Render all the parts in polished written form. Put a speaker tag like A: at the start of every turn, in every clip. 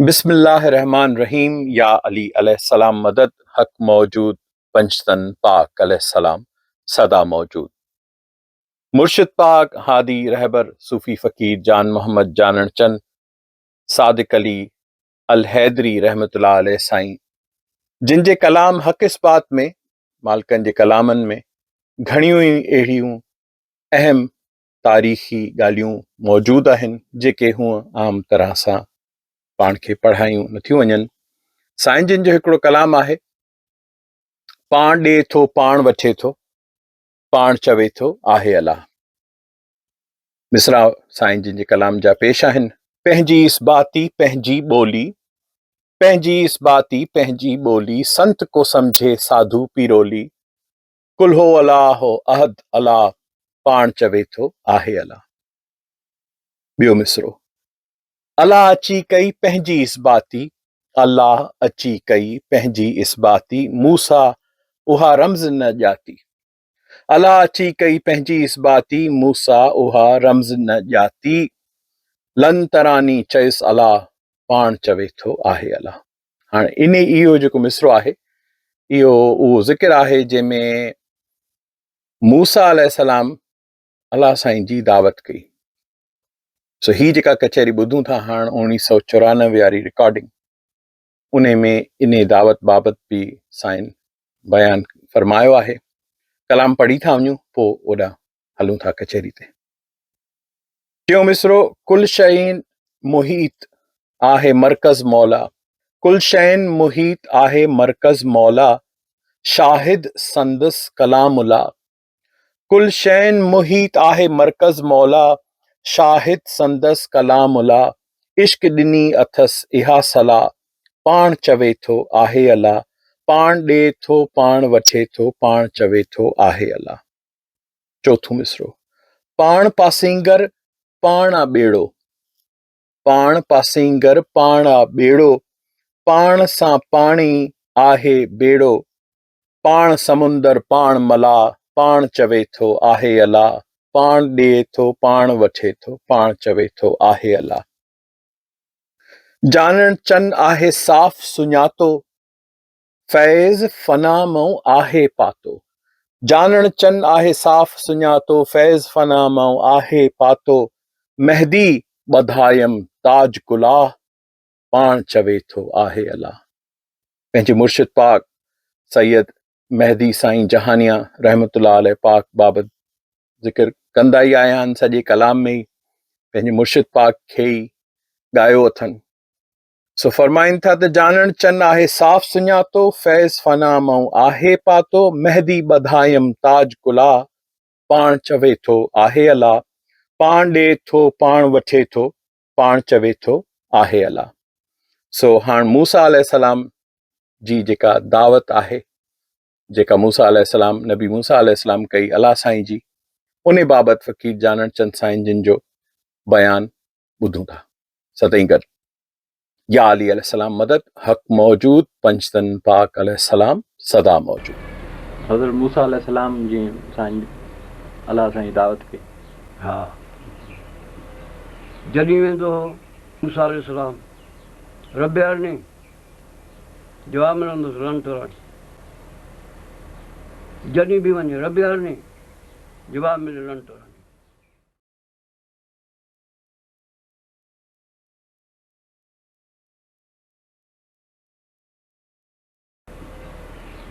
A: بسم الله الرحمٰن الرحيم يا علي عليه السلام مدد حق موجود پنجتن پاڪ عليه السلام سدا موجود مرشد پاڪ هادي رهبر صوفي فقير جان محمد جانڻ چن صادق علي الحيدري رحمة الله عليه سائين جن جي ڪلام حق اثبات ۾ مالڪن جي ڪلامن ۾ گهڻيون ئي اهڙيون اهم تاريخي ڳالهيون موجود آهن جيڪي هونء عام طرح سان پاڻ کي پڙهايون نٿيون وڃن. سائين جن جو هڪڙو ڪلام آهي، پاڻ ڏئي ٿو پاڻ وٺي ٿو، پاڻ چوي ٿو آهي الله. مصرع سائين جن جي ڪلام جا پيش آهن. پنهنجي اثباتي پنهنجي ٻولي، پنهنجي اثباتي پنهنجي ٻولي، سنت ڪو سمجهي ساڌو پيرولي، قل هو الله احد الله پاڻ چوي ٿو آهي الله. ٻيو مصرعو، الله اچي ڪئي پنهنجي اثباتي، الله اچي ڪئي پنهنجي اثباتي، موسيٰ اها رمز نه ڄاتي. الله اچي ڪئي پنهنجي اثباتي، موسيٰ اها رمز نه ڄاتي. لن تراني چيس الله پاڻ چوي ٿو آهي الله. هاڻ انهي اهو جيڪو مصرعو آهي اهو اهو ذڪر آهي جنهن ۾ موسيٰ عليه السلام الله سائين جي دعوت ڪئي. سو هي جيڪا ڪچهري ٻڌون ٿا هاڻ اوڻيهه سو چورانوي واري رڪارڊنگ انهي ۾ انهي دعوت بابت به سائين بيان فرمايو آهي. ڪلام پڙهي ٿا وڃون پوء اوڏانهن هلون ٿا ڪچهري تي. ٽيون مصرعو، ڪل شيء محيط آهي مرڪز مولا، ڪل شيء محيط آهي مرڪز مولا، شاهد سندس ڪلام الله. ڪل شيء محيط آهي مرڪز مولا، شاهد سندس ڪلام الله، عشق ڏني اٿس اها صلاح، پاڻ چوي ٿو آهي الله، پاڻ ڏئي ٿو پاڻ وٺي ٿو، پاڻ چوي ٿو آهي الله. چوٿون مصرعو، پاڻ پاسينگر پاڻ آ ٻيڙو، پاڻ پاسينگر پاڻ آ ٻيڙو، پاڻ سان پاڻي آهي ٻيڙو، پاڻ سمندر پاڻ ملاح، پاڻ چوي ٿو آهي الله، پاڻ ڏئي ٿو پاڻ وٺي ٿو، پاڻ چوي ٿو آهي الله. جانڻ چن آهي صاف سڃاتو، فيض فنا مئون آهي پاتو. جانڻ چن آهي صاف سڃاتو، فيض فنا مئون آهي پاتو، مهدي ٻڌايم تاج ڪلاه، پاڻ چوي ٿو آهي الله. پنهنجي مرشد پاڪ سيد مهدي سائين جهانيان رحمة الله عليه پاڪ بابت ذڪر ڪندا ئي آيا آهن، سڄي ڪلام ۾ ئي پنهنجي مرشد پاڪ کي ئي ڳايو اٿن. سو فرمائن ٿا ته جانڻ چن آهي صاف سڃاتو، فيض فنا مئون آهي پاتو، مهدي ٻڌايم تاج ڪلاه، پاڻ چوي ٿو آهي الله، پاڻ ڏئي ٿو پاڻ وٺي ٿو، پاڻ چوي ٿو آهي الله. سو هاڻ موسيٰ عليه السلام جي جيڪا دعوت آهي، جيڪا موسيٰ عليه السلام نبي موسيٰ عليه السلام ڪئي الله سائين جي، انهي بابت فقير جانڻ چند سائين جن جو بيان ٻڌون ٿا. سدائين گڏ يا علي عليه السلام مدد حق موجود پنجتن پاڪ عليه السلام سدا موجود.
B: حضرت موسيٰ عليه السلام جي سائين الله سائين دعوت ڪئي.
C: ها جڏهن ويندو هو موسيٰ عليه السلام رب ارني جواب ملندس لن تراني جڏهن به وڃي رب ارني جواب ملي لن تراني.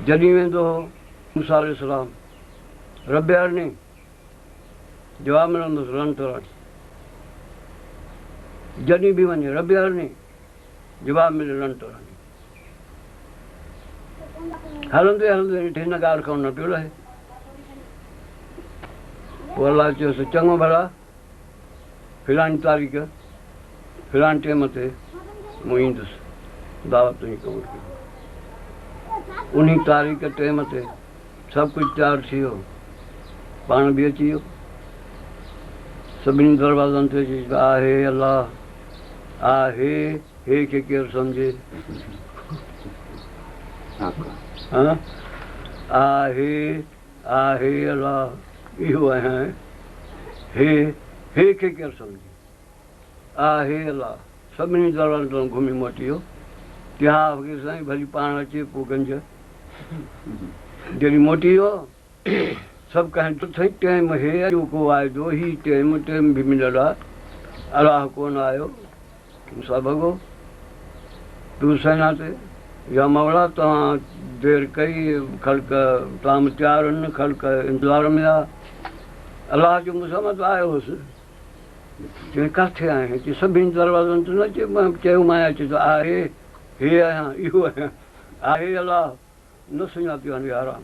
C: جڏهن ويندو هو موسيٰ عليه السلام رب ارني جواب ملندس لن تراني جڏهن به وڃي رب ارني جواب ملي لن تراني هلندي هلندي نيٺ هن ڳالهه کان نه پيو لهي پوء الله چيس چڱو ڀلا فلاڻي تاريخ فلاڻي ٽيم تي مون ايندس دعوت تنهنجي قبول ڪئي. انهي تاريخ ٽيم تي سڀ ڪجهه تيار ٿي ويو. پاڻ به اچي ويو. سڀني دروازن تي اچي چيو آهي الله آهي هي کي ڪير سمجهي آهي آهي الله اهو آهيان هي هي کي ڪير سمجهي آهي الله سڀني دروازن تان گهمي موٽي ويو. چي ها فقير سائين ڀلي پاڻ اچي پوء گنج. جڏهن موٽي ويو سڀ ڪنهن چيو سائين ٽيم هي اڄوڪو واعدو هي ٽيم ٽيم به مليل آ الله ڪونه آيو. موسيٰ ڀڳو طور سينا تي، يا مولا توهان دير ڪئي، خلق طعام تيار هن، خلق انتظار ۾ آ. الله جو موسيٰ مان ته آيو هوس. چيائين ڪاٿي آهين؟ چي سڀني دروازن تي نه چيومانء اچ ته آهي هي آهيان اهو آهيان آهي الله نه سڃاتيو هن ياران.